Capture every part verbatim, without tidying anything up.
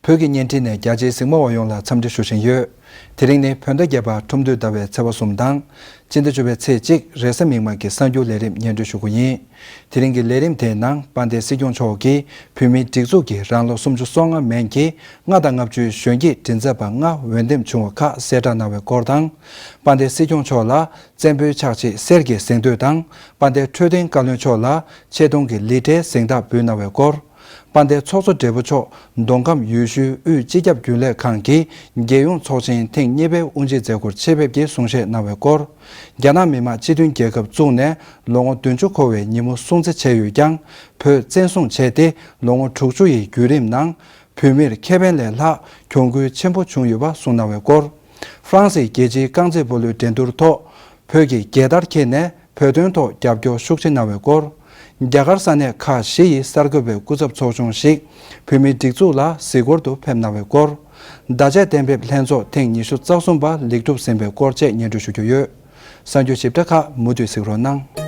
བོད་ཀྱི་བརྙན་འཕྲིན་ནས་རྒྱ་ཆེའི་གཟིགས་མོ་བ་ཡོངས་ལ་འཚམས་འདྲི་ཞུ་བཞིན་ཡོད། དེ་རིང་ནི་བོད་ཟླ་བརྒྱད་པ་ཁྲུམས་སྟོད་ཟླ་བའི་ཚེས་པ་གསུམ་དང་། སྤྱི་ཟླ་བཅུ་པའི་ཚེས་གཅིག་རེས་གཟའ་མིག་དམར་གྱི་གསར་འགྱུར་ལས་རིམ་སྙན་སྒྲོན་ཞུ་རྒྱུ་ཡིན། དེ་རིང་གི་ལས་རིམ་དེའི་ནང་དཔལ་ལྡན་སྲིད་སྐྱོང་མཆོག་གིས་བོད་མིའི་སྒྲིག་འཛུགས་ཀྱི་རང་ལོ་སུམ་ཅུ་སོ་ལྔ་མན་གྱི་ལྔ་དང་ལྔ་བཅུའི་གཞོན་སྐྱེས་མགྲིན་ཚབ་པ་ལྔ་འོས་འདེམས་བྱུང་བ་ཁག་གསལ་བསྒྲགས་གནང་བའི་སྐོར་དང་། དཔལ་ལྡན་སྲིད་སྐྱོང་མཆོག་ལ་བཙན་པོའི་ཕྱག་ཕྱིད་གསེར་གྱི་གཟེངས་བསྟོད་དང་། དཔལ་ལྡན་འཕྲོད་བསྟེན་བཀའ་བློན་མཆོག་ལ་ཆེ་མཐོང་གི་ལི་ཁྲའི་གཟེངས་རྟགས་འབུལ་གནང་བའི་སྐོར། དཔལ་ལྡན་ཚོགས་གཙོ་སྦྲེལ་པོ་མཆོག་མདོ་ཁམས་ཡུལ་ཤུལ་དབུས་སྤྱི་ཁྱབ་རྒྱུན་ལས་ཁང་གི་རྒྱལ་ཡོངས་ཚོགས་ཆེན་ཐེངས་གཉིས་པའི་དབུ་འབྱེད་མཛད་སྒོར་ཆེད་ཕེབས་ཀྱིས་གསུང་བཤད་གནང་བའི་སྐོར། རྒྱ་ནག་མི་དམངས་སྤྱི་མཐུན་རྒྱལ་ཁབ་བཙུགས་ནས་ལོ་ངོ་བདུན་ཅུ་འཁོར་བའི་ཉིན་མོ་སྲུང་བརྩི་བྱས་ཡོད་ཀྱང་། བོད་བཙན་བཟུང་བྱས་ཏེ་ལོ་ངོ་དྲུག་ཅུ་ཡི་བརྒྱུད་རིམ་ནང་། བོད་མིར་ཁེ་ཕན་ལས་ལྷག་གྱོང་གུན་ཆེན་པོ་བྱུང་ཡོད་པ་གསུངས་གནང་བའི་སྐོར། ཧྥ་རན་སིའི་རྒྱལ་སྤྱིའི་རྐང་རྩེད་སྤོ་ལོའི་འགྲན་བསྡུར་ཐོག་བོད་ཀྱིས་རྒྱལ་དར་འཁྱེར་ནས་བོད་དོན་ཐོག་རྒྱབ་སྐྱོར་ཤུགས་ཆེ་གནང་བའི་སྐོར། རྒྱ་གར་ས་གནས་ཁག་བཞི་ཡི་གསར་འགོད་པའི་སྐུ་ཚབ་ཚོགས་ཆུང་ཞིག་བོད་མིའི་སྒྲིག་འཛུགས་ལ་གཟིགས་སྐོར་དུ་ཕེབས་གནང་བའི་སྐོར། བརྡ་ཆད་གཏན་འབེབས་ལྷན་ཚོགས་ཐེངས་ཉི་ཤུ་རྩ་གསུམ་པ་ལེགས་གྲུབ་ཟིན་པའི་སྐོར་བཅས་སྙན་སྒྲོན་ཞུ་རྒྱུ་ཡོད། གསར་འགྱུར་ཞིབ་ཕྲ་ཁག་མུ་མཐུད་གཟིགས་རོགས་གནང་།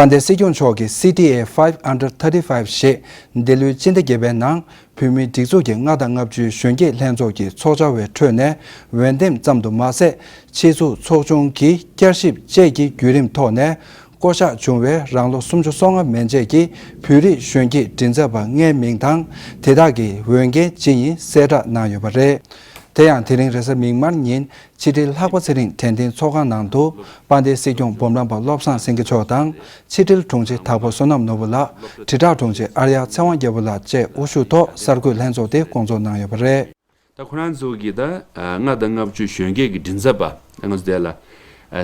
དཔལ་ལྡན་སྲིད་སྐྱོང་མཆོག་གིས་སི་ཊི་ཨེ་ཕའིབ་ཨན་ཌར་ཐར་ཊི་ཕའིབ་ཞེས་འདི་ལོའི་སྤྱི་ཟླ་བརྒྱད་པའི་ནང་བོད་མིའི་སྒྲིག་འཛུགས་ཀྱི་ལྔ་དང་ལྔ་བཅུའི་གཞོན་སྐྱེས་ལྷན་ཚོགས་ཀྱི་ཚོགས་བཅར་བའི་ཁྲོད་ནས་འོས་འདེམས་ཙམ་དུ་མ་ཟད། ཕྱིས་སུ་ཚོགས་ཆུང་གི་བསྐྱར་ཞིབ་བཅས་ཀྱི་བརྒྱུད་རིམ་ཐོག་ནས་བསྐོ་གཞག་བྱུང་བའི་རང་ལོ་སུམ་ཅུ་སོ་ལྔ་མན་ཆད་ཀྱི་བོད་རིགས་གཞོན་སྐྱེས་མགྲིན་ཚབ་པ་ལྔའི་མིང་དང་དེ་དག་གི་འོས་འགན་ཅི་ཡིན་གསལ་བསྒྲགས་གནང་ཡོད་པ་རེད། དེ་ཡང་དེ་རིང་རེས་གཟའ་མིག་དམར་ཉིན། ཕྱི་དྲིལ་ལྷག་པ་ཚེ་རིང་དྲན་རྟེན་ཚོགས་ཁང་ནང་དུ་དཔལ་ལྡན་སྲིད་སྐྱོང་འབུམ་རམས་པ་བློ་བཟང་སེང་གེ་མཆོག་དང་། ཕྱི་དྲིལ་དྲུང་ཆེ་དྭགས་པོ་བསོད་ནམས་ནོར་བུ་ལགས། དྲིལ་བསྒྲགས་དྲུང་ཆེ་ཨར་ཡ་ཚེ་དབང་རྒྱལ་པོ་ལགས་བཅས་དབུ་བཞུགས་ཐོག་གསར་འགོད་ལྷན་ཚོགས་དེ་སྐོང་ཚོགས་གནང་ཡོད་པ་རེད། ད་ཁོ་རང་ཚོ་གི་ད་ལྔ་དང་ལྔ་བཅུ་གཞོན་སྐྱེས་ཀྱི་མགྲིན་ཚབ་པ་ང་ཚོ་དེ་ལ་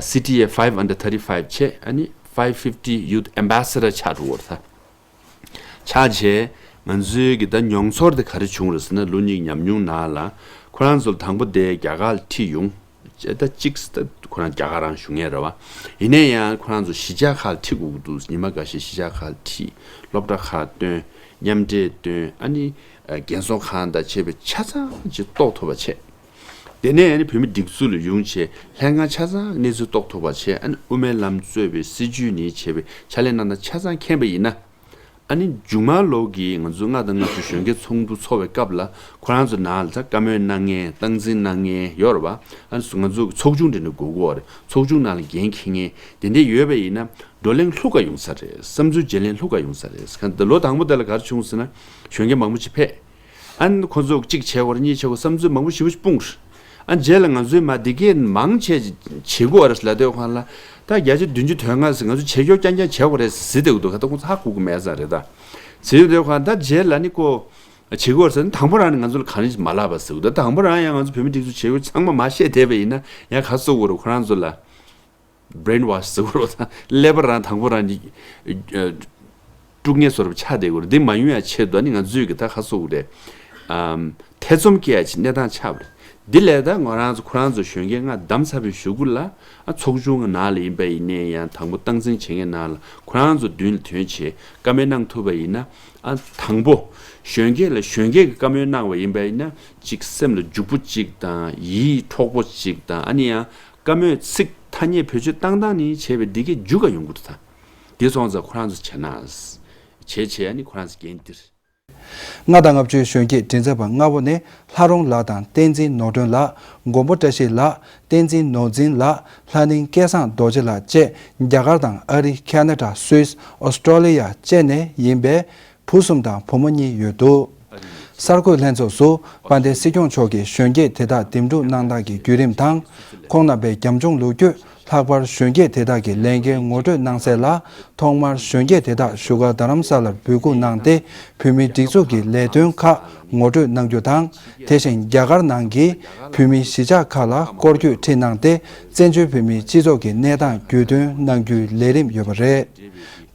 སི་ཊི་ཨེ་ཕའིབ་ཨན་ཌར་ཐར་ཊི་ཕའིབ་བྱས། ཨ་ནི་ཕའིབ་ཕིབ་ཊི་ཡུ་ཐི་ཨེམ་བྷེ་སེ་ཌར་ཆགས་འགྲོ་བར་ད། ཆགས་བྱས། ང་ཚོའི་གི་ད་མྱོང་ཚོར་དེ་ག་རེ་བྱུང་རེད་ཟེར་ན། ལོ་གཉིས་ཀྱི་ཉམས་མྱོང་ནང་ལ་ཁོ་རང་ཚོ་ལ་དང་པོ་དེ་རྒྱ་གར་ལ་ཁྲིད་ཡོང་། ད་གཅིག་ད་ཁོ་རང་རྒྱ་གར་རང་བཞུགས་མཁན་རེད་བ། ཡིན་ན་ཡང་ཁོ་རང་ཚོ་གཞིས་ཆགས་ཁག་ལ་ཁྲིད་དགོས་ཀྱི་འདུག་ཉི་མ་འགའ་ཤས་གཞིས་ཆགས་ཁག་ལ་ཁྲིད། སློབ་གྲྭ་ཁག་བཏོན། མཉམ་འབྲེལ་བཏོན། ཨ་ནི་རྒན་གསོ་ཁང་དང་བཅས་པའི་ཆ་ཚང་ཅིག་རྟོགས་ཐུབ་པ་བྱས། དེ་ནས་ཨ་ནི་བོད་མི་སྒྲིག་འཛུགས་ལ་ཡོང་བྱས་ལྷན་ཁང་ཆ་ཚང་གནས་ཚུལ་རྟོགས་ཐུབ་པ་བྱས། ཨ་ནི་དབུ་མའི་ལམ་གཙོས་པའི་སྲིད་བྱུས་ནས་བྱས་པའི་ཕྱག་ལས་གནང་སྟངས་ཆ་ཚང་མཁྱེན་པ་ཡིན་ན། ཨ་ནི་མཇུག་མ་ལོ་གི་ང་ཚོ་ལྔ་དང་ལྔ་བཅུ་གཞོན་སྐྱེས་ཚོགས་འདུ་ཚོགས་པའི་སྐབས་ལ་ཁོ་རང་ཚོ་ནང་ལ་ད་བཀའ་མོལ་གནང་མཁན། སྟངས་འཛིན་གནང་མཁན་ཡོད་རེད་བ། ཨ་ནི་ང་ཚོ་གི་ཚོགས་ཆུང་དེ་འདྲ་དགོས་ཀྱི་ཡོད་རེད། ཚོགས་ཆུང་ནང་ལ་འགན་འཁྱེར་མཁན་དེ་འདྲ་ཡོད་པ་ཡིན་ན་བགྲོ་གླེང་ལྷུག་ག་ཡོང་ས་རེད། བསམ་ཚུལ་བརྗེ་ལེན་ལྷུག་ག་ཡོང་ས་རེད། གང་ལྟར་ལོ་དང་པོ་དེ་ལ་ག་རེ་བྱུང་ཟེར་ན། གཞོན་སྐྱེས་མང་པོ་ཅིག་ཕེབས། ཨ་ནི་ཁོ་ཚོ་གཅིག་བྱེད་དགོས་རེད། གཉིས་བྱེད་དགོས། བསམ་ཚུལ་མང་པོ་ཞེ་པོ་ཅིག་སྤུངས་རེད། ཨ་རྗེས་ལ་ང་ཚོའི་མ་འདི་གས་མང་ཆེ་བྱེད་དགོས་རེད་ལབ་དུས་ཁོང་ལ། ད་བརྒྱ་ཆ་བདུན་ཅུ་དོན་ལྔ་ཟེར་ང་ཚོ་བྱེད་སྐྱོར་རྐྱང་རྐྱང་བྱེད་དགོས་རེད་ཟེར་བསྡད་ཀྱི་འདུག་ད་ཁོང་ཚོ་ཧ་གོ་གི་མེད་ས་རེད་ད། ཟེར་དུས་ཁོང་ད་རྗེས་ལ་ནི་ཁོ་བྱེད་དགོས་རེད་ཟེར་ན། དང་པོ་རང་ནི་ང་ཚོ་ལ་གང་ཡིན་མ་ལབ་པ་ཟེར་གི་འདུག་དང་པོ་རང་ཡང་ང་ཚོ་བོད་མི་སྒྲིག་འཛུགས་བྱེད་སྒོ་ཚང་མ་མ་བཤད་བསྡད་པ་ཡིན་ན་ཡང་ག་ཚོད་དགོས་རེད། ཁོ་རང་ཚོ་ལ་brainwash་ཟེར་དགོས་རེད་ད། ཀླད་པ་རང་དང་པོ་རང་ནི་དཀྲུག་ངེས་བཟོ་འདྲ་ཆགས་བསྡད་ཀྱི་རེད། འདི་མ་ཡོང་ཡ་ཆེད་དུ་ནི་ང་ཚོས་ཀྱི་ད་ག་ཟེར་དགོས་རེད། ཨམ། ཐེ་ཚོམ་སྐྱེ་ཡ་ཅིག་གནས་སྟངས་ཆགས་པ་རེད། འདི་ལས་ད་ང་རང་ཚོ་ཁོ་རང་ཚོ་གཞོན་སྐྱེས་ལྔ་བདམས་ཚར་བའི་གཞུག་གུ་ལ། ཨ། ཚོགས་ཆུང་གི་ནང་ལ་ཡིན་པ་ཡིན་ནའི་ཡང་དང་པོ་སྟངས་འཛིན་བྱེད་མཁན་ནང་ལ་ཁོ་རང་ཚོ་མདུན་ལ་ཐོན་བྱས་བཀའ་མོལ་གནང་ཐུབ་པ་ཡིན་ན། ཨ། དང་པོ་གཞོན་སྐྱེས་ལ་གཞོན་སྐྱེས་ཀྱི་བཀའ་མོལ་གནང་བ་ཡིན་པ་ཡིན་ན་གཅིག་སེམས་ལ་འཇུག་པོ་གཅིག་དང་ཡིད་འཕྲོག་པོ་གཅིག་དང་། ཨ་ནི་ཡང་བཀའ་མོལ་ཚིག་ཐ་སྙད་བེད་སྤྱོད་བཏང་སྟངས་ནི་བྱས་པའི་འདི་གས་འཇུག་ག་ཡོང་གི་འདུག་ད། འདི་སོང་ཙང་ཁོ་རང་ཚོ་བྱས་ན། བྱས་བྱས་ཨ་ནི་ཁོ་རང་ཚོ་འགན་འདིར། ལྔ་དང་ལྔ་བཅུའི་གཞོན་སྐྱེས་མགྲིན་ཚབ་པ་ལྔ་པོ་ནི་ལྷ་རོང་ལགས་དང་བསྟན་འཛིན་ནོར་སྒྲོན་ལགས། མགོན་པོ་བཀྲ་ཤིས་ལགས། བསྟན་འཛིན་ནོར་འཛིན་ལགས། ལྷ་ནིང་སྐལ་བཟང་རྡོ་རྗེ་ལགས་བཅས་རྒྱ་གར་དང་ཨ་རི། ཁ་ན་ཌ། སུད་སི། ཨོ་སི་ཀྲོ་ལི་ཡ་བཅས་ནས་ཡིན་པའི་བུ་གསུམ་དང་བུ་མོ་གཉིས་ཡོད་འདུག་གསར་འགོད་ལྷན་ཚོགས་སུ་དཔལ་ལྡན་སྲིད་སྐྱོང་མཆོག་གིས་གཞོན་སྐྱེས་དེ་དག་འདེམས་སྒྲུག་གནང་སྟངས་ཀྱི་བརྒྱུད་རིམ་དང་། ཁོང་རྣམ་པའི་རྒྱབ་ལྗོངས་ལོ་རྒྱུས། ལྷག་པར་གཞོན་སྐྱེས་དེ་དག་གི་ལས་འགན་ངོ་སྤྲོད་གནང་གསལ་ལ། ཐོག་མར་གཞོན་སྐྱེས་དེ་དག་བཞུགས་སྒར་རྡ་རམ་ས་ལར་འབོད་འགུག་གནང་སྟེ། བོད་མིའི་སྒྲིག་འཛུགས་ཀྱི་ལས་དོན་ཁག་ངོ་སྤྲོད་གནང་རྒྱུ་དང་། དེ་བཞིན་རྒྱ་གར་ནང་གི་བོད་མིའི་གཞིས་ཆགས་ཁག་ལ་སྐོར་སྐྱོད་ཁྲིད་གནང་སྟེ། བཙན་བྱོལ་བོད་མིའི་སྤྱི་ཚོགས་ཀྱི་གནས་སྟངས་རྒྱུས་སྟོན་གནང་རྒྱུའི་ལས་རིམ་ཡོད་པ་རེད།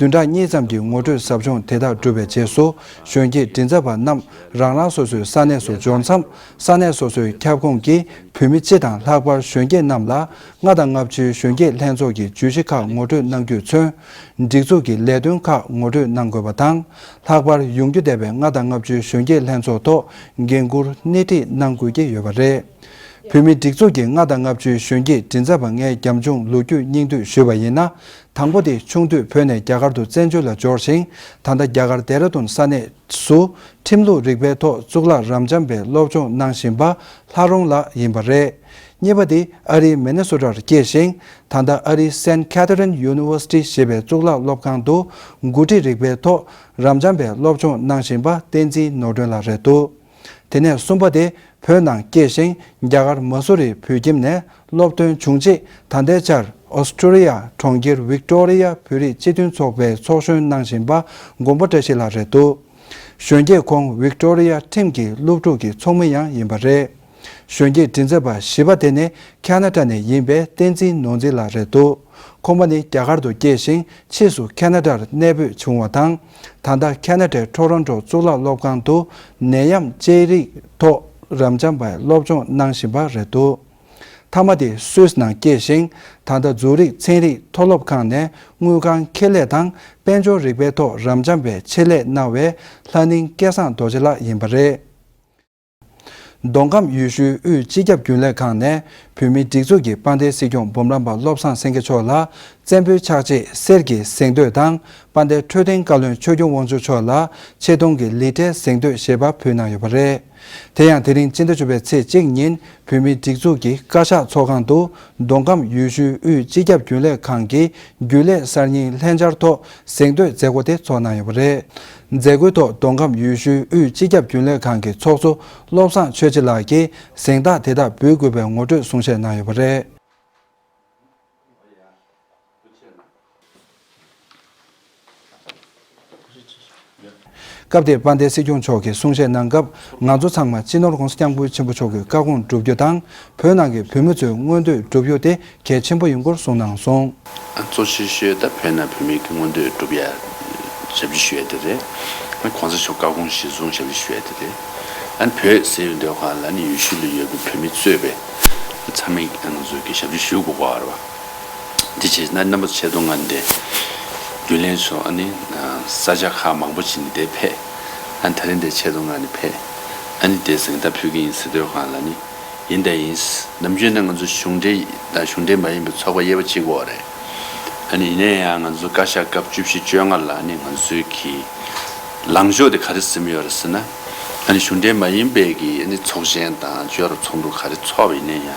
བདུན་ཕྲག་གཉིས་ཙམ་གྱི་ངོ་སྤྲོད་ཟབ་སྦྱོང་དེ་དག་གྲུབ་པའི་རྗེས་སུ། གཞོན་སྐྱེས་མགྲིན་ཚབ་པ་རྣམས་རང་རང་སོ་སོའི་ས་གནས་སུ་འབྱོར་མཚམས། ས་གནས་སོ་སོའི་ཁྱབ་ཁོངས་ཀྱི་བོད་མི་སྤྱི་དང་། ལྷག་པར་གཞོན་སྐྱེས་རྣམས་ལ་ལྔ་དང་ལྔ་བཅུའི་ གཞོན་སྐྱེས་ལྷན་ཚོགས་ཀྱི་བརྗོད་གཞི་ཁག་ངོ་སྤྲོད་གནང་རྒྱུས་མཚོན། སྒྲིག་འཛུགས་ཀྱི་ལས་དོན་ཁག་ངོ་སྤྲོད་གནང་དགོས་པ་དང་། ལྷག་པར་ཡོང་རྒྱུ་བསྡད་པའི་ལྔ་དང་ལྔ་བཅུའི་གཞོན་སྐྱེས་ལྷན་ཚོགས་ཐོག་འགན་འཁུར་སྣེ་ཁྲིད་གནང་དགོས་ཀྱི་ཡོད་པ་རེད། བོད་མིའི་སྒྲིག་འཛུགས་ཀྱི་ལྔ་དང་ལྔ་བཅུའི་གཞོན་སྐྱེས་མགྲིན་ཚབ་པ་ངས་རྒྱབ་ལྗོངས་ལོ་རྒྱུས་སྙིང་བསྡུས་ཞུས་པ་ཡིན་ན། དང་པོ་དེ་ཆུང་དུས་བོད་ནས་རྒྱ་གར་དུ་བཙན་བྱོལ་ལ་འབྱོར་ཞིང་། ད་ལྟ་རྒྱ་གར་ཌེ་ར་ལྡུན་ས་གནས་སུ་ཁྲིམས་ལུགས་རིག་པའི་ཐོག་གཙུག་ལག་རབ་འབྱམས་པའི་སློབ་སྦྱོང་གནང་བཞིན་པ་ལྷ་རོང་ལགས་ཡིན་པ་རེད། གཉིས་པ་དེ་ཨ་རིའི་མི་ནི་སོ་ཊར་སྐྱེས་ཤིང་། ད་ལྟ་ཨ་རིའི་སེན་ཁེ་ཐ་རིན་ཡུ་ནི་ཝར་སི་ཊི་ཞེས་པའི་གཙུག་ལག་སློབ་ཁང་དུ་འགོ་ཁྲིད་རིག་པའི་ཐོག་རབ་འབྱམས་པའི་སློབ་སྦྱོང་གནང་བཞིན་པ་བསྟན་འཛིན་ནོར་སྒྲོན་ལགས་རེད་འདུག་དེ་ནས་གསུམ་པ་དེ་བོད་ནང་སྐྱེས་ཤིང་རྒྱ་གར་མ་སུ་རི་བོད་ཁྱིམ་ནས་སློབ་ཐོན་བྱུང་རྗེས། ད་ལྟའི་ཆར་ཨོ་སི་ཀྲོ་ལི་ཡ་གྲོང་ཁྱེར་ཝིག་ཏོ་རི་ཡ་བོད་རིགས་སྤྱི་མཐུན་ཚོགས་པའི་ཚོགས་གཞོན་གནང་བཞིན་པ་མགོན་པོ་བཀྲ་ཤིས་ལགས་རེད་འདུག་གཞོན་སྐྱེས་ཁོང་ཝིག་ཏོ་རི་ཡ་ཁྲིམས་ཀྱི་སློབ་ཕྲུག་གི་ཚོགས་མི་ཡང་ཡིན་པ་རེད། གཞོན་སྐྱེས་མགྲིན་ཚབ་པ་བཞི་པ་དེ་ནི་ཁ་ན་ཌ་ནས་ཡིན་པའི་བསྟན་འཛིན་ནོར་འཛིན་ལགས་རེད་འདུག་ཁོང་པ་ནི་རྒྱ་གར་དུ་སྐྱེས་ཤིང་ཕྱིས་སུ་ཁ་ན་ཌར་གནས་སྤོས་བྱུང་བ་དང་། ད་ལྟ་ཁ་ན་ཌའི་ཊོ་རོན་ཊོ་གཙུག་ལག་སློབ་ཁང་དུ་ནད་ཡམས་དཔྱད་རིག་ཐོག་རབ་འབྱམས་པའི་སློབ་སྦྱོང་གནང་བཞིན་པ་རེད་འདུག་མཐའ་མ་དེ་སུད་སི་ནང་སྐྱེས་ཤིང་། ད་ལྟ་འཛུགས་རིག་ཚན་རིག་མཐོ་སློབ་ཁང་ནས་དངུལ་ཁང་ཁེ་ལས་དང་དཔལ་འབྱོར་རིག་པའི་ཐོག་རབ་འབྱམས་པའི་ཆེད་ལས་གནང་བའི་ལྷ་ནིང་སྐལ་བཟང་རྡོ་རྗེ་ལགས་ཡིན་པ་རེད། མདོ་ཁམས་ཡུལ་ཤུལ་དབུས་སྤྱི་ཁྱབ་རྒྱུན་ལས་ཁང་ནས་བོད་མིའི་སྒྲིག་འཛུགས་ཀྱི་དཔལ་ལྡན་སྲིད་སྐྱོང་འབུམ་རམས་པ་བློ་བཟང་སེང་གེ་མཆོག་ལ་བཙན་པོའི་ཕྱག་རྗེས་གསེར་གྱི་གཟེངས་བསྟོད་དང་། དཔལ་ལྡན་འཕྲོད་བསྟེན་བཀའ་བློན་ཆོས་སྐྱོང་དབང་ཕྱུག་མཆོག་ལ་ཆེ་མཐོང་གི་ལི་ཁྲའི་གཟེངས་བསྟོད་ཞེས་པ་ཕུལ་གནང་ཡོད་པ་རེད། དེ་ཡང་དེ་རིང་སྤྱི་ཟླ་བཅུ་པའི་ཚེས་གཅིག་ཉིན་བོད་མིའི་སྒྲིག་འཛུགས་ཀྱི་བཀའ་ཤག་ཚོགས་ཁང་དུ་མདོ་ཁམས་ཡུལ་ཤུལ་དབུས་སྤྱི་ཁྱབ་རྒྱུན་ལས་ཁང་གི་རྒྱུན་ལས་གསར་རྙིང་ལྷན་བཅར་ཐོག་གཟེངས་བསྟོད་མཛད་སྒོ་དེ་ཚོགས་གནང་ཡོད་པ་རེད། མཛད་སྒོའི་ཐོག་མདོ་ཁམས་ཡུལ་ཤུལ་དབུས་སྤྱི་ཁྱབ་རྒྱུན་ལས་ཁང་གི་ཚོགས་གཙོ་བློ་བཟང་ཆོས་རྗེ་ལགས་ཀྱིས་གཟེངས་རྟགས་དེ་དག་འབུལ་དགོས་པའི་ངོ་སྤྲོད་གསུང་བཤད་གནང་ཡོད་པ་རེད། སྐབས་དེར་དཔལ་ལྡན་སྲིད་སྐྱོང་མཆོག་གིས་གསུང་བཤད་གནང་སྐབས། ང་ཚོ་ཚང་མ་སྤྱི་ནོར་༸གོང་ས་༸སྐྱབས་མགོན་ཆེན་པོ་མཆོག་གི་བཀའ་དགོངས་བསྒྲུབ་རྒྱུ་དང་། བོད་ནང་གི་བོད་མི་ཚོའི་མངོན་འདོད་བསྒྲུབ་རྒྱུ་དེ་གལ་ཆེན་པོ་ཡིན་སྐོར་གསུངས་གནང་སོང་། གཙོ་ཆེ་ཤོས་ད་བོད་ནང་བོད་མིའི་མངོན་འདོད་བསྒྲུབ་ཡ་ཞབས་ཕྱི་ཞུ་ཡ་དེ་རེད། ཨ་༸གོང་ས་མཆོག་བཀའ་དགོངས་གཞིར་བཟུང་ཞབས་ཕྱི་ཞུ་ཡ་དེ་རེད། ཨ་བོད་ཟེར་ཡོང་དུས་ཁ་ལ་ནི་ཡུལ་ཤུལ་ལ་ཡོད་པའི་བོད་མི་གཙོས་པའི་ཚང་མས་ང་ཚོས་ཀྱི་ཞབས་ཕྱི་ཞུ་དགོས་པ་རེད་བ། དེ་བྱས་ན་རྣམ་པ་ཚོ་ཆེད་དུ་ང་འདི་རྒྱུན་ལས་ཚོ་ཨ་ནི་ས་ཆ་ཁག་མང་པོ་ཅིག་ནས་དེ་ཕེབས། ཨ་ནི་ད་རིང་འདི་ཆེད་དུ་ང་ནི་ཕེབས། ཨ་ནི་དེ་གཟེངས་རྟགས་ཕུལ་གྱི་ཡིན་ཟེར་དུས་ཁ་ལ་ནི། ཡིན་དང་ཡིན། ནམ་རྒྱུན་ནས་ང་ཚོ་གཞུང་འབྲེལ་དང་གཞུང་འབྲེལ་མ་ཡིན་པའི་ཚོགས་པ་དབྱེ་བ་ཕྱེ་གི་ཡོད་རེད། ཨ་ནི་ཡིན་ན་ཡང་ང་ཚོ་བཀའ་ཤག་སྐབས་བཅུ་བཞི་བཅོ་ལྔ་ལ་ནི་ང་ཚོའི་གི་ལངས་ཕྱོགས་དེ་ག་རེ་ཟིན་ཡོད་རེད་ཟེར་ན། ཨ་ནི་གཞུང་འབྲེལ་མ་ཡིན་པའི་གི་ཨ་ནི་ཚོགས་ཆེན་དང་བཅོས་ར་ཚོགས་འདུ་ག་རེ་ཚོགས་པ་ཡིན་ན་ཡང་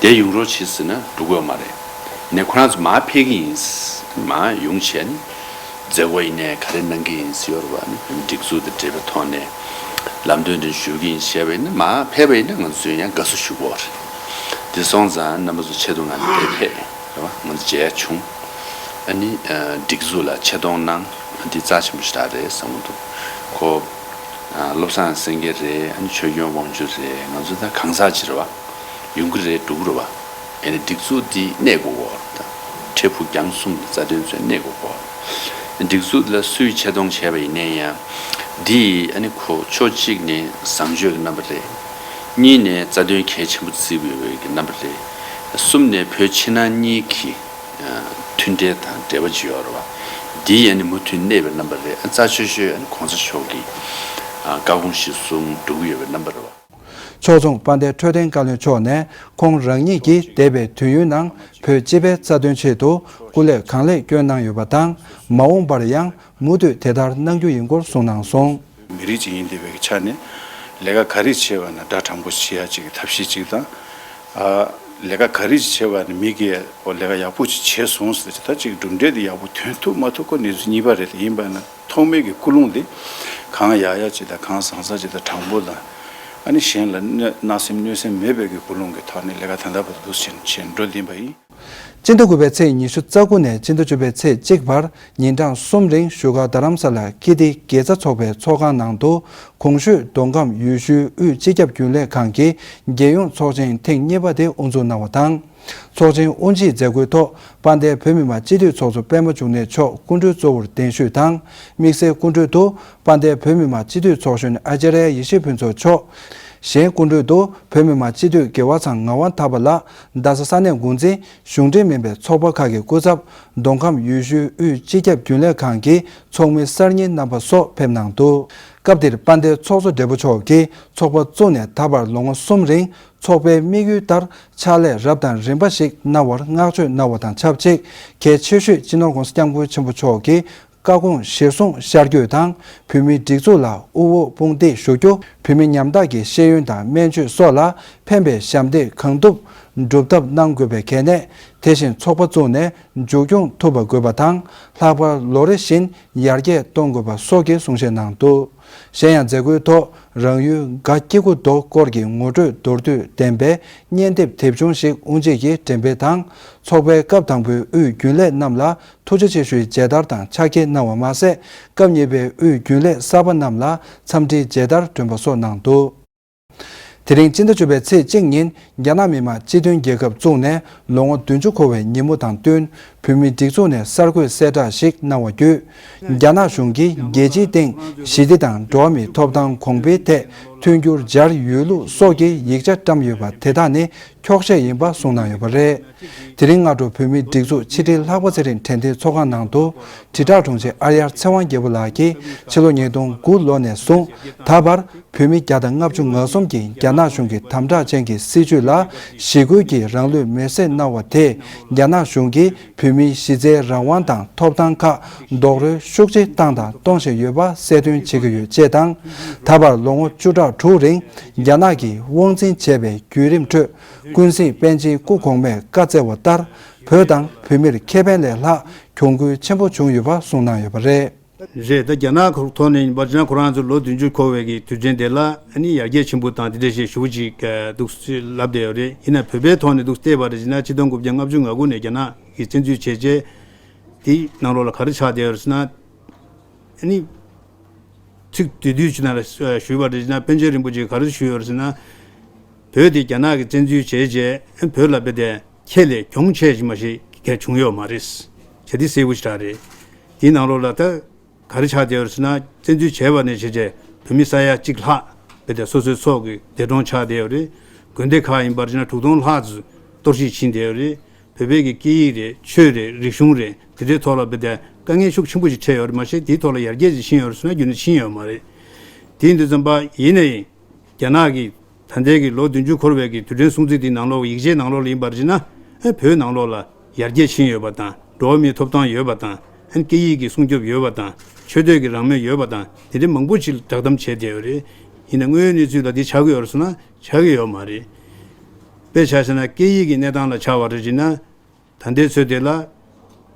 དེ་ཡོང་རོགས་བྱེད་ཟེར་ན་འགྲོ་གི་ཡོད་མ་རེད། ནས་ཁོ་རང་ཚོ་མར་ཕེབས་ཀྱི་ཡིན། མར་ཡོང་བྱས་ནས་མཛད་སྒོ་ཡིན་ནའི་ག་རེ་གནང་གི་ཡིན་ཟེར་བ་ནི་སྒྲིག་འཛུགས་དང་འབྲེལ་བའི་ཐོག་ནས་ལམ་སྟོན་དེ་ཞུ་གི་ཡིན་ཞེས་པ་ཡིན་ན། མར་ཕེབས་པ་ཡིན་ན་ང་ཚོས་ཡང་དགའ་བསུ་ཞུ་དགོས་རེད། དེ་སོང་ཙང་རྣམ་པ་ཚོ་ཆེད་དུ་ང་ཚོ་དེར་ཕེབས་རེད་བ། ང་ཚོ་མཇལ་ཡ་བྱུང་། ཨ་ནི་སྒྲིག་འཛུགས་ལ་ཆེ་མཐོང་གནང་། འདི་རྩ་ཆེན་པོ་ཞེ་དྲག་རེད་བསམ་གྱི་འདུག་ཁོ་བློ་བཟང་སེང་གེ་རེད། ཨ་ནི་ཆོས་སྐྱོང་དབང་ཕྱུག་རེད། ང་ཚོ་ད་གང་ཟག་ཅིག་རེད་བ། ཡོང་གི་རེད་འགྲོ་གི་རེད་བ། ཨེ་ནི་སྒྲིག་འཛུགས་འདི་གནས་དགོས་གོ། ད་འཕྲལ་ཕུགས་རྒྱང་གསུམ་གྱི་རྩ་དོན་ཚོ་གནས་དགོས་གོ། སྒྲིག་འཛུགས་ལ་སུས་ཆེ་མཐོང་བྱས་པ་ཡིན་ན་ཡང་། འདི་ཨ་ནི་ཁོ་ཕྱོགས་གཅིག་ནས་བཟང་སྤྱོད་ཀྱི་རྣམ་པ་རེད། གཉིས་ནས་རྩ་དོན་གལ་ཆེན་པོ་བརྩི་དགོས་པའི་གི་རྣམ་པ་རེད། གསུམ་ནས་བོད་ཕྱི་ནང་གཉིས་ཀྱི་མཐུན་འབྲེལ་དང་འབྲེལ་བ་ཅིག་ཡོད་རེད་བ། འདི་ཨ་ནི་མུ་མཐུད་གནས་པའི་རྣམ་པ་རེད། རྩ་ཆེ་ཤོས་ཨ་ནི་གོང་ས་མཆོག་གི་བཀའ་དགོངས་གཞིར་བཟུང་འགྲོ་གི་ཡོད་པའི་རྣམ་པ་རེད་བ། ཕྱོགས་མཚུངས་དཔལ་ལྡན་འཕྲོད་བསྟེན་བཀའ་བློན་མཆོག་ནས་ཁོང་རང་ཉིད་ཀྱིས་འདས་པའི་དུས་ཡུན་ནང་བོད་སྤྱི་པའི་རྩ་དོན་ཆེད་དུ་སྐུ་ལས་གང་ལེགས་བསྐྱོན་གནང་ཡོད་པ་དང་། མ་འོངས་པར་ཡང་མུ་མཐུད་དེ་ལྟར་གནང་རྒྱུ་ཡིན་སྐོར་གསུངས་གནང་སོང་། མི་རིགས་ཅིག་ཡིན་བསྡད་པའི་ཆ་ནས་ལས་ཀ་ག་རེ་བྱས་པ་ན་དགྲ་དྲང་པོ་བྱེད་ཡ་ཅིག་གི་ཐབས་ཤེས་ཅིག་དང་། ཨ་ལས་ཀ་ག་རེ་བྱས་པ་ན་མི་གིས་ཨོ་ལས་ཀ་ཡག་པོ་ཅིག་བྱས་སོང་ཟེར་ད་ཅིག་གྲུབ་འབྲས་དེ་ཡག་པོ་ཐོན་ཐུབ་མ་ཐུབ་ཁོ་གནས་ཚུལ་གཉིས་པ་རེད། ཡིན་པ་ན། ཐོག་མའི་གི་ཀུན་སློང་དེ་གང་ཡག་ཡག་ཅིག་དང་གང་བཟང་བཟང་ཅིག་དང་དྲང་པོ་དང་། ཨ་ནི་གཞན་ལ་གནོད་བརྣག་སེམས་གནོད་སེམས་མེད་པའི་གི་ཀུན་སློང་གི་ཐོག་ནས་ལས་ཀ་ད་ལྟ་བར་དུ་བྱེད་བྱེད་འགྲོ་བསྡད་པ་ཡིན། སྤྱི་ཟླ་དགུ་པའི་ཚེས་ཉི་ཤུ་རྩ་དགུ་ནས་སྤྱི་ཟླ་བཅུ་པའི་ཚེས་གཅིག་བར་ཉིན་གྲངས་གསུམ་རིང་བཞུགས་སྒར་རྡ་རམ་ས་ལ་ཀིརྟི་དགེ་རྩ་ཚོགས་པའི་ཚོགས་ཁང་ནང་དུ་གོང་ཞུས་མདོ་ཁམས་ཡུལ་ཤུལ་དབུས་སྤྱི་ཁྱབ་རྒྱུན་ལས་ཁང་གི་རྒྱལ་ཡོངས་ཚོགས་ཆེན་ཐེངས་གཉིས་པ་དེ་དབུ་འཛུགས་གནང་བ་དང་། ཚོགས་ཆེན་དབུ་འབྱེད་མཛད་སྒོའི་ཐོག་དཔལ་ལྡན་བོད་མི་མང་སྤྱི་འཐུས་ཚོགས་གཙོ་པད་མ་འབྱུང་གནས་མཆོག་སྐུ་མགྲོན་གཙོ་བོར་གདན་ཞུས་དང་། དམིགས་བསལ་སྐུ་མགྲོན་དུ་དཔལ་ལྡན་བོད་མི་མང་སྤྱི་འཐུས་ཚོགས་གཞོན་ཨ་ཙརྱ་ཡེ་ཤེས་ཕུན་ཚོགས་མཆོག་གཞན་སྐུ་མགྲོན་དུ་བོད་མི་མང་སྤྱི་འཐུས་དགེ་བ་ཚང་ངག་དབང་ཐར་པ་ལགས། རྡ་ས་ས་གནས་འགོ་འཛིན། གཞུང་འབྲེལ་མིན་པའི་ཚོགས་པ་ཁག་གི་སྐུ་ཚབ། མདོ་ཁམས་ཡུལ་ཤུལ་དབུས་སྤྱི་ཁྱབ་རྒྱུན་ལས་ཁང་གི་ཚོགས་མི་གསར་རྙིང་རྣམ་པ་སོགས་ཕེབས་གནང་འདུག་སྐབས་དེར་དཔལ་ལྡན་ཚོགས་གཙོ་སྦྲེལ་པོ་མཆོག་གིས་ཚོགས་པ་བཙུགས་ནས་ད་བར་ལོ་ངོ་གསུམ་རིང་ཚོགས་པའི་དམིགས་ཡུལ་ལྟར་ཕྱག་ལས་རབ་དང་རིམ་པ་ཞིག་གནང་བར་བསྔགས་བརྗོད་གནང་བ་དང་ཆབས་ཅིག་གལ་ཆེ་ཤོས་སྤྱི་ནོར་༸གོང་ས་༸སྐྱབས་མགོན་ཆེན་པོ་མཆོག་གིས་བཀའ་དགོངས་གཞིར་བཟུང་ཤར་བསྐྱོད་དང་བོད་མིའི་སྒྲིག་འཛུགས་ལ་དབུ་འོག་དཔུང་འདེགས་ཞུ་རྒྱུ། བོད་མི་ཉམ་ཐག་གི་ཤེས་ཡོན་དང་སྨན་བཅོས་སོགས་ལ་ཕན་པའི་ཞབས་འདེགས་གང་ཐུབ་སྒྲུབ་ཐབས་གནང་དགོས་པའི་གལ་གནད། དེ་བཞིན་ཚོགས་པ་བཙུགས་ནས་མཇུག་སྐྱོང་ཐུབ་པ་དགོས་པ་དང་། ལྷག་པར་ལོ་རེ་བཞིན་ཡར་རྒྱས་གཏོང་དགོས་པ་སོགས་ཀྱི་གསུང་བཤད་གནང་འདུག་གཞན་ཡང་མཛད་སྒོའི་ཐོག་རང་ཡུལ་སྒ་སྐྱེ་རྒུ་མདོ་སྐོར་གྱི་ངོ་སྤྲོད་མདོར་བསྡུས་ལྡན་པའི་སྙན་དེབ་དེབ་ཆུང་ཞིག་དབུ་འབྱེད་ཀྱིས་འགྲེམས་སྤེལ་དང་། ཚོགས་པའི་སྐབས་དང་པོའི་དབུས་རྒྱུན་ལས་རྣམས་ལ་ཐུགས་རྗེ་ཆེ་ཞུའི་མཇལ་དར་དང་ཕྱག་འཁྱེར་གནང་བ་མ་ཟད། སྐབས་གཉིས་པའི་དབུས་རྒྱུན་ལས་གསར་པ་རྣམས་ལ་འཚམས་འདྲིའི་མཇལ་དར་སྒྲོན་པ་སོགས་གནང་འདུག་དེ་རིང་སྤྱི་ཟླ་བཅུ་པའི་ཚེས་གཅིག་ཉིན་རྒྱ་ནག་མི་དམངས་སྤྱི་མཐུན་རྒྱལ་ཁབ་བཙུགས་ནས་ལོ་ངོ་བདུན་ཅུ་འཁོར་བའི་ཉིན་མོ་དང་བསྟུན། བོད་མིའི་སྒྲིག་འཛུགས་ནས་གསར་འགོད་གསལ་བསྒྲགས་ཤིག་གནང་བ་བརྒྱུད། རྒྱ་ནག་གཞུང་གིས་རྒྱལ་སྤྱིའི་སྟེང་ཞི་བདེ་དང་འགྲོ་བ་མིའི་ཐོབ་ཐང་གོང་འཕེལ་ཐད་མཐུན་འགྱུར་སྦྱར་ཡོད་ལུགས་སོགས་ཀྱི་ཡིག་ཆ་བཀྲམ་ཡོད་པ་དེ་དག་ནི་འཁྱོག་བཤད་ཡིན་པ་གསུངས་གནང་ཡོད་པ་རེད། དེ་རིང་སྔ་དྲོ་བོད་མིའི་སྒྲིག་འཛུགས་ཕྱི་དྲིལ་ལྷག་པ་ཚེ་རིང་དྲན་རྟེན་ཚོགས་ཁང་ནང་དུ་དྲིལ་བསྒྲགས་དྲུང་ཆེ་ཨར་ཡར་ཚེ་དབང་རྒྱལ་པོ་ལགས་ཀྱིས་ཕྱི་ལོ་ཉིས་སྟོང་དགུ་ལོ་ནས་བཟུང་ད་བར་བོད་མི་བརྒྱ་དང་ལྔ་བཅུ་ང་གསུམ་གྱིས་རྒྱ་ནག་གཞུང་གི་དམ་དྲག་ཅན་གྱི་སྲིད་བྱུས་ལ་ཞི་རྒོལ་གྱིས་རང་ལུས་མེར་སྲེག་གནང་བ་དེས་རྒྱ་ནག་གཞུང་གིས་བོད་མིའི་གཞི་རྩའི་རང་དབང་དང་ཐོབ་ཐང་ཁག་རྡོག་རོལ་ཤུགས་ཆེ་བཏང་དང་གཏོང་བཞིན་ཡོད་པ་གསལ་སྟོན་བྱེད་ཀྱི་ཡོད་ཅེས་དང་། ད་བར་ལོ་ངོ་བཅུ་ཕྲག་དྲུག་རིང་རྒྱ་ནག་གིས་དབང་འཛིན་བྱས་པའི་བརྒྱུད་རིམ་ཁྲོད། ཀུན་གཟིགས་པཎ་ཆེན་སྐུ་གོང་མས་བཀའ་སྩལ་བ་ལྟར། བོད་དང་བོད་མིར་ཁེ་ཕན་ལས་ལྷག་གྱོང་གུན་ཆེན་པོ་བྱུང་ཡོད་པ་གསུངས་གནང་ཡོད་པ་རེད། རེད། ད་རྒྱ་ནག་ཁོ་ཐོག་ནས་ཡིན་པ་ཅིན་ཁོ་རང་ཚོ་ལོ་བདུན་ཅུ་འཁོར་བའི་གི་དུས་དྲན་དེ་ལ་ཨ་ནི་ཡར་རྒྱས་ཆེན་པོ་དང་དེ་འདྲ་ཞིག་ཞུ་ཅིག་འདུག་ལབ་བསྡད་ཡོད་རེད། ཡིན་ན་བོད་པའི་ཐོག་ནས་འདུག་བལྟས་པ་རེད་ཅེ་ན་ཆིག་སྟོང་དགུ་བརྒྱ་ལྔ་བཅུ་ང་དགུ་ནས་རྒྱ་ནག་གིས་བཙན་འཛུལ་བྱས་རྗེས་དེའི་ནང་ལོགས་ལ་ག་རེ་ཆགས་བསྡད་ཡོད་རེད་ཟེར་ན། ཨ་ནི། ཚིག་བསྡུས་བསྡུས་ཅིག་ནང་ལ་ཞུས་པ་རེད་ན་པཎ་ཆེན་རིན་པོ་ཆེས་ག་རེ་ཞུས་ཡོད་རེད་ཟེར་ན། བོད་དེ་རྒྱ་ནག་གིས་བཙན་འཛུལ་བྱས་རྗེས་བོད་ལ་དཔེ་དེ་ཁྱེད་ལས་གྱོང་ཆེ་ཞིག་མ་ཞིག་གས་བྱུང་ཡོད་མ་རེད། བྱས་དེ་གསལ་པོ་ཞིག་རེད། དེའི་ནང་ལོགས་ལ་ད་ག་རེ་ཆགས་བསྡད་ཡོད་རེད་ཟེར་ན་བཙན་འཛུལ་བྱས་པ་ནས་བྱས་རྗེས་བོད་མི་ས་ཡ་གཅིག་ལྷག་དཔེ་དེ་སོ་སོའི་སྲོག་གི་འདས་གྲོངས་ཆགས་བསྡད་ཡོད་རེད། དགོན་སྡེ་ཁག་ཡིན་པར་བྱས་ན་དྲུག་སྟོང་ལྷག་ཙམ་གཏོར་བཤིག་ཕྱིན་བསྡད་ཡོད་རེད། བོད་པའི་གི་སྐད་ཡིག་རེད་ཆོས་རེད་རིག་གཞུང་རེད་དེ་འདྲའི་ཐོག་ལ་བོད་དེ་དཀའ་ངལ་ཤུགས་ཆེན་པོ་ཞིག་འཕྲད་ཡོད་རེད་མ་ཤེས། དེའི་ཐོག་ལ་ཡར་རྒྱས་ཅིག་ཕྱིན་ཡོད་རེད་ཟེར་ན་རྒྱུན་དུ་ཕྱིན་ཡོད་མ་རེད། དེ་ཡིན་དུས་ཙམ་པ་ཡིན་ནའི་རྒྱ་ནག་གི་ད་ལྟའི་གི་ལོ་བདུན་ཅུ་འཁོར་བའི་གི་དུས་དྲན་སྲུང་བརྩི་དེའི་ནང་ལོགས་ཡིག་ཆའི་ནང་ལོགས་ལ་ཡིན་པར་བྱས་ན་ཨེ་བོད་ནང་ལོགས་ལ་ཡར་རྒྱས་ཕྱིན་ཡོད་པ་དང་འགྲོ་བ་མིའི་ཐོབ་ཐང་ཡོད་པ་དང་ཨེ་སྐད་ཡིག་གི་སྲུང་སྐྱོབ་ཡོད་པ་དང་ཆོས་དད་ཀྱི་རང་མོས་ཡོད་པ་དང་དེ་འདྲའི་མང་པོ་ཞིག་བསྒྲགས་གཏམ་བྱས་བསྡད་ཡོད་རེད། ཡིན་ན་དངོས་ཡོད་གནས་ཚུལ་ལ་འདི་ཆགས་ཀྱི་ཡོད་རེད་ཟེར་ན་ཆགས་ཀྱི་ཡོད་མ་རེད། དཔེ་ཆ་བཞག་ན་སྐད་ཡིག་གི་གནས་སྟངས་ལ་ཆ་བ་རེད་ཅེ་ན། ད་ལྟའི་ཚོད་དེ་ལ་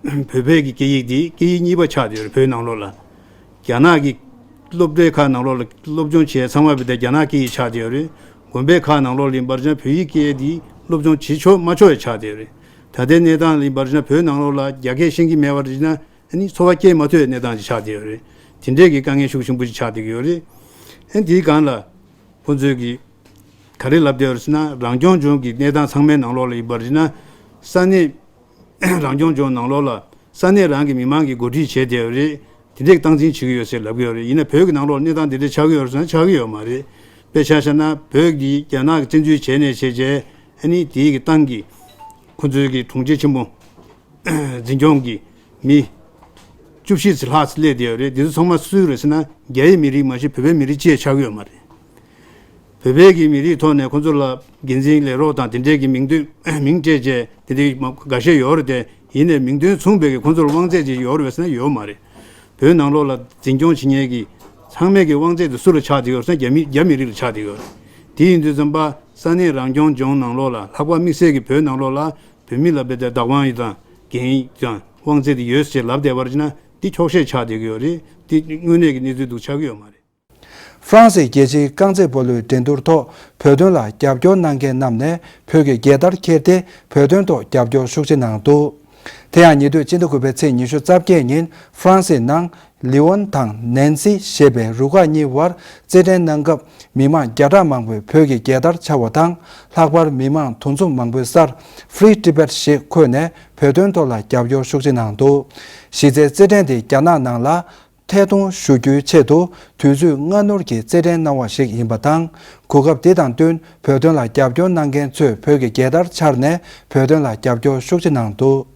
བོད་པའི་གི་སྐད་ཡིག་འདི་སྐད་ཡིག་གཉིས་པ་ཆགས་བསྡད་ཡོད་རེད་བོད་ནང་ལོགས་ལ། རྒྱ་ནག་གི་སློབ་གྲྭའི་ཁག་ནང་ལོགས་ལ་སློབ་སྦྱོང་བྱས་ཚང་མ་བོད་དེ་རྒྱ་ནག་སྐད་ཡིག་ཆགས་བསྡད་ཡོད་རེད། དགོན་པའི་ཁག་ནང་ལོགས་ལ་ཡིན་པར་བྱས་ན་བོད་ཡིག་སྐད་འདི་སློབ་སྦྱོང་བྱེད་ཆོག་མ་ཆོག་ཡང་ཆགས་བསྡད་ཡོད་རེད། ད་ལྟའི་གནས་སྟངས་ལ་ཡིན་པར་བྱས་ན་བོད་ནང་ལོགས་ལ་རྒྱ་སྐད་ཤེས་ཀྱི་མེད་པར་བྱས་ན་ཨ་ནི་འཚོ་བ་སྐྱེལ་མ་ཐུབ་པའི་གནས་སྟངས་ཅིག་ཆགས་བསྡད་ཡོད་རེད། དེ་འདྲས་ཀྱི་དཀའ་ངལ་ཤུགས་ཆེན་པོ་ཞིག་ཆགས་བསྡད་ཀྱི་ཡོད་རེད། ཨ་ནི་དེའི་སྒང་ལ། ཁོ་ཚོས་ཀྱིས་ག་རེ་ལབ་བསྡད་ཡོད་རེད་ཟེར་ན་རང་སྐྱོང་ལྗོངས་ཀྱི་གནས་སྟངས་ཚང་མའི་ནང་ལོགས་ལ་ཡིན་པར་བྱས་ན། ས་གནས་རང་སྐྱོང་ལྗོངས་ནང་ལོགས་ལ་ས་གནས་རང་གི་མི་མང་གིས་འགོ་ཁྲིད་བྱས་བསྡད་ཡོད་རེད། དེ་འདྲས་སྟངས་འཛིན་བྱེད་ཀྱི་ཡོད་ཟེར་ལབ་ཀྱི་ཡོད་རེད། ཡིན་ན་བོད་ཀྱི་ནང་ལོགས་གནས་སྟངས་དེ་འདྲས་ཆགས་ཀྱི་ཡོད་རེད་ཟེར་ན་ཆགས་ཀྱི་ཡོད་མ་རེད། དཔེ་ཆ་བཞག་ན་བོད་ཀྱིས་རྒྱ་ནག་གིས་བཙན་འཛུལ་བྱས་ནས་བྱས་རྗེས་ཨ་ནི་དེའི་གི་ཏང་གིས་ཁོ་ཚོའི་གི་དྲུང་ཆེ་ཆེན་མོ། འཛིན་སྐྱོང་གི་མི་བཅུ་བཞི་ཙམ་ལྷག་ཙམ་སླེབས་བསྡད་ཡོད་རེད། འདི་ཚོ་ཚང་མ་སུ་རེད་ཟེར་ན་རྒྱ་ཡི་མི་རིགས་མ་གཏོགས་བོད་པའི་མི་རིགས་གཅིག་ཆགས་ཀྱི་ཡོད་མ་རེད། བོད་པའི་གི་མི་རིགས་ཐོག་ནས་ཁོ་ཚོ་ལ་འགན་འཛིན་ལས་རོགས་དང་དེ་འདྲས་ཀྱི་མིང་འདོན་མིང་སྤྲད་བྱས་དེ་འདྲའི་འགའ་ཤས་ཡོད་རེད་དེ། ཡིན་ནའི་མིང་དོན་མཚུངས་པའི་གི་ཁོ་ཚོར་དབང་ཚད་ཅིག་ཡོད་རེད་ཟེར་ན་ཡོད་མ་རེད། བོད་ནང་ལོགས་ལ་འཛིན་སྐྱོང་བྱེད་མཁན་གྱི་ཚང་མའི་གི་དབང་ཚད་དེ་སུ་ལ་ཆགས་བསྡད་ཡོད་ཟེར་ན་རྒྱ་མི་རྒྱ་མི་རིགས་ལ་ཆགས་བསྡད་ཡོད་རེད། དེ་ཡིན་དུས་ཙམ་པ་ས་གནས་རང་སྐྱོང་ལྗོངས་ནང་ལོགས་ལ་ལྷག་པར་དམིགས་བསལ་གྱི་བོད་ནང་ལོགས་ལ་བོད་མི་ལ་བོད་དེ་བདག་དབང་ཡོད་དང་འགན་ཡོད་དང་དབང་ཚད་དེ་ཡོད་ཅེས་ལབ་བསྡད་པར་བྱས་ན་འདི་འཁྱོག་བཤད་ཆགས་བསྡད་ཀྱི་ཡོད་རེད། འདི་དངོས་གནས་ཀྱི་གནས་ཚུལ་འདུག་ཆགས་ཀྱི་ཡོད་མ་རེད། ཧྥ་རན་སིའི་རྒྱལ་སྤྱིའི་རྐང་རྩེད་སྤོ་ལོའི་འགྲན་བསྡུར་ཐོག་བོད་དོན་ལ་རྒྱབ་སྐྱོར་གནང་མཁན་རྣམས་ནས་བོད་ཀྱི་རྒྱལ་དར་འཁྱེར་ཏེ་བོད་དོན་ཐོག་རྒྱབ་སྐྱོར་ཤུགས་ཆེ་གནང་འདུག་དེ་ཡང་ཉེ་དུས་སྤྱི་ཟླ་དགུ་པའི་ཚེས་ཉི་ཤུ་རྩ་བརྒྱད་ཉིན་ཧྥ་རན་སིའི་ནང་ལི་ཝོན་དང་ནན་སི་ཞེས་པའི་རུ་ཁག་གཉིས་བར་རྩེད་འགྲན་གནང་སྐབས་མི་མང་བརྒྱ་ཕྲག་མང་པོས་བོད་ཀྱི་རྒྱལ་དར་འཕྱར་བ་དང་། ལྷག་པར་མི་མང་དུང་འཛོམས་མང་པོའི་སར་Free Tibet ཞེས་འཁོད་ནས་བོད་དོན་ཐོག་ལ་རྒྱབ་སྐྱོར་ཤུགས་ཆེ་གནང་འདུག་གཞི་རྩའི་རྩེད་འགྲན་དེ་རྒྱ་ནག་ནང་ལ། ཐད་གཏོང་ཞུ་རྒྱུའི་ཆེད་དུ་དུས་ཚོད་སྔ་སྣུར་གྱི་རྩེད་འགྲན་གནང་བ་ཞིག་ཡིན་པ་དང་། གོ་སྐབས་འདི་དང་བསྟུན་བོད་དོན་ལ་རྒྱབ་སྐྱོར་གནང་མཁན་ཚོས་བོད་ཀྱི་རྒྱལ་དར་འཕྱར་ནས་བོད་དོན་ལ་རྒྱབ་སྐྱོར་ཤུགས་ཆེ་གནང་འདུག་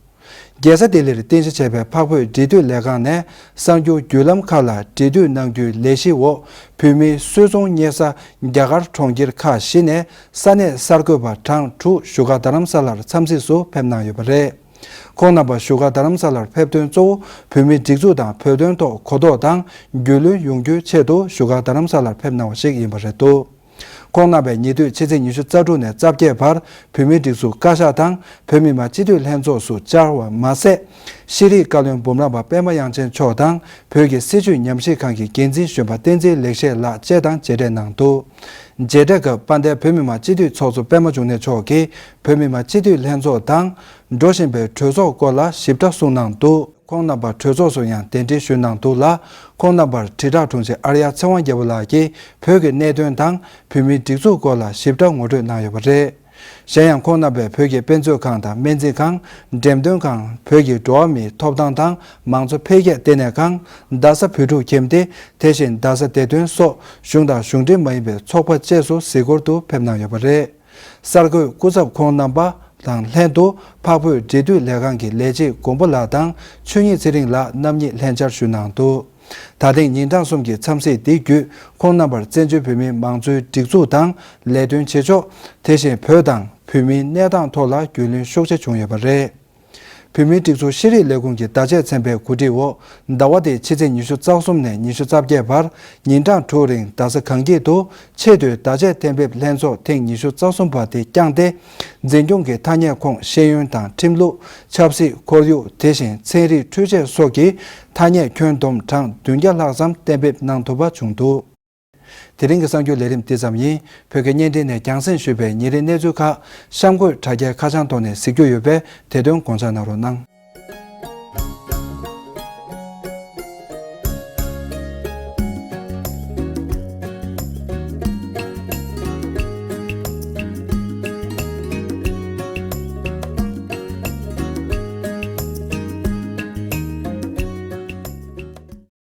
རྒྱལ་ས་ལྡི་ལིར་རྟེན་གཞི་བྱས་པའི་འཕགས་བོད་འབྲེལ་མཐུད་ལས་ཁང་ནས་གསར་འགྱུར་བརྒྱུད་ལམ་ཁག་ལ་འབྲེལ་མཐུད་གནང་རྒྱུའི་ལས་གཞི་འོག་བོད་མིའི་སུད་ཚོང་གཉེར་ས་རྒྱ་གར་གྲོང་ཁྱེར་ཁག་བཞི་ནས་ས་གནས་གསར་འགོད་པ་གྲངས་དྲུག་བཞུགས་སྒར་རྡ་རམ་ས་ལར་འཚམས་གཟིགས་སུ་ཕེབས་གནང་ཡོད་པ་རེད། ཁོང་རྣམ་པ་བཞུགས་སྒར་རྡ་རམ་ས་ལར་ཕེབས་དོན་གཙོ་བོ་བོད་མིའི་སྒྲིག་འཛུགས་དང་བོད་དོན་ཐོག་གོ་རྟོགས་དང་རྒྱུས་ལོན་ཡོང་རྒྱུའི་ཆེད་དུ་བཞུགས་སྒར་རྡ་རམ་ས་ལར་ཕེབས་གནང་བ་ཞིག་ཡིན་པ་རེད་འདུག་ཁོང་རྣམ་པས་ཉེ་དུས་ཕྱི་ཚེས་ཉི་ཤུ་རྩ་དྲུག་ནས་རྩ་བརྒྱད་བར་བོད་མིའི་སྒྲིག་འཛུགས་བཀའ་ཤག་དང་བོད་མི་མང་སྤྱི་འཐུས་ལྷན་ཚོགས་སུ་བཅར་བ་མ་ཟད། ཤེས་རིག་བཀའ་བློན་འབུམ་རམས་པ་པད་མ་དབྱངས་ཅན་མཆོག་དང་བོད་ཀྱི་སྲིད་བྱུས་ཉམས་ཞིབ་ཁང་གི་འགན་འཛིན་གཞོན་པ་བསྟན་འཛིན་ལེགས་བཤད་ལགས་བཅས་དང་མཇལ་འཕྲད་གནང་འདུག་མཇལ་འཕྲད་སྐབས་དཔལ་ལྡན་བོད་མི་མང་སྤྱི་འཐུས་ཚོགས་གཙོ་པད་མ་འབྱུང་གནས་མཆོག་གིས་བོད་མི་མང་སྤྱི་འཐུས་ལྷན་ཚོགས་དང་འགྲོ་བཞིན་པའི་གྲོས་ཚོགས་སྐོར་ལ་ཞིབ་ཕྲ་གསུངས་གནང་འདུག་ཁོང་རྣམ་པ་གྲོས་ཚོགས་སུ་ཡང་གདན་འདྲེན་ཞུས་གནང་འདུག་ལ། ཁོང་རྣམ་པར་དྲིལ་བསྒྲགས་དྲུང་ཆེ་ཨར་ཡ་ཚེ་དབང་རྒྱལ་པོ་ལགས་ཀྱིས་བོད་ཀྱི་གནད་དོན་དང་བོད་མིའི་སྒྲིག་འཛུགས་སྐོར་ལ་ཞིབ་ཕྲ་ངོ་སྤྲོད་གནང་ཡོད་པ་རེད། གཞན་ཡང་ཁོང་རྣམ་པས་བོད་ཀྱི་དཔེ་མཛོད་ཁང་དང་སྨན་རྩིས་ཁང་། འགྲེམས་སྟོན་ཁང་། བོད་ཀྱི་འགྲོ་བ་མིའི་ཐོབ་ཐང་དང་མང་གཙོ་འཕེལ་རྒྱས་ལྟེ་གནས་ཁང་། རྡ་ས་བོད་ཕྲུག་ཁྱིམ་སྡེ། དེ་བཞིན་རྡ་ས་བདེ་དོན་སོགས་གཞུང་དང་གཞུང་འབྲེལ་མ་ཡིན་པའི་ཚོགས་པ་བཅས་སུ་གཟིགས་སྐོར་དུ་ཕེབས་གནང་ཡོད་པ་རེད། གསར་འགོད་སྐུ་ཚབ་ཁོང་རྣམ་པ་དང་ལྷན་དུ་འཕགས་བོད་འབྲེལ་མཐུད་ལས་ཁང་གི་ལས་བྱེད་མགོན་པོ་ལགས་དང་ཆོས་ཉིད་ཚེ་རིང་ལགས་རྣམ་གཉིས་ལྷན་བཅར་ཞུས་གནང་འདུག་ད་ཐེངས་ཉིན་གྲངས་གསུམ་གྱི་འཚམས་གཟིགས་འདི་བརྒྱུད་ཁོང་རྣམ་པར་བཙན་བྱོལ་བོད་མིའི་མང་གཙོའི་སྒྲིག་འཛུགས་དང་ལས་དོན་བྱེད་ཕྱོགས། དེ་བཞིན་བོད་དང་བོད་མིའི་གནས་སྟངས་ཐོག་ལ་རྒྱུས་ལོན་ཤུགས་ཆེ་བྱུང་ཡོད་པ་རེད། བོད་མིའི་སྒྲིག་འཛུགས་ཤེས་རིག་ལས་ཁུངས་ཀྱི་བརྡ་ཆད་ཚན་པའི་གོ་སྒྲིག་འོག་ཟླ་བ་འདིའི་ཕྱི་ཚེས་ཉི་ཤུ་རྩ་གསུམ་ནས་ཉི་ཤུ་རྩ་བརྒྱད་བར་ཉིན་གྲངས་དྲུག་རིང་རྡ་ས་གངས་སྐྱིད་དུ་ཆེས་མཐོའི་བརྡ་ཆད་གཏན་འབེབས་ལྷན་ཚོགས་ཐེངས་ཉི་ཤུ་རྩ་གསུམ་པ་དེ་བསྐྱངས་ཏེ། འཛིན་སྐྱོང་གི་ཐ་སྙད་ཁོངས་ཤེས་ཡོན་དང་ཁྲིམས་ལུགས། ཆབ་སྲིད། ཁོར་ཡུག་དེ་བཞིན་ཚན་རིག་འཕྲུལ་ཆས་སོགས་ཀྱི་ཐ་སྙད་ཁྱོན་བསྡོམས་གྲངས་བདུན་བརྒྱ་ལྷག་ཙམ་གཏན་འབེབས་གནང་ཐུབ་པ་བྱུང་འདུག་དེ་རིང་གི་གསར་འགྱུར་ལས་རིམ་འདི་ཙམ་ཡིན། བོད་སྐད་བརྙན་འཕྲིན་ནས་རྒྱང་སྲིང་ཞུས་པའི་ཉིན་རེའི་གནས་ཚུལ་ཁག་གཤམ་འཁོད་དྲ་རྒྱའི་ཁ་བྱང་ཐོག་ནས་གཟིགས་རྒྱུ་ཡོད་པས་དེ་དོན་དགོངས་འཇགས་གནང་རོགས་གནང་།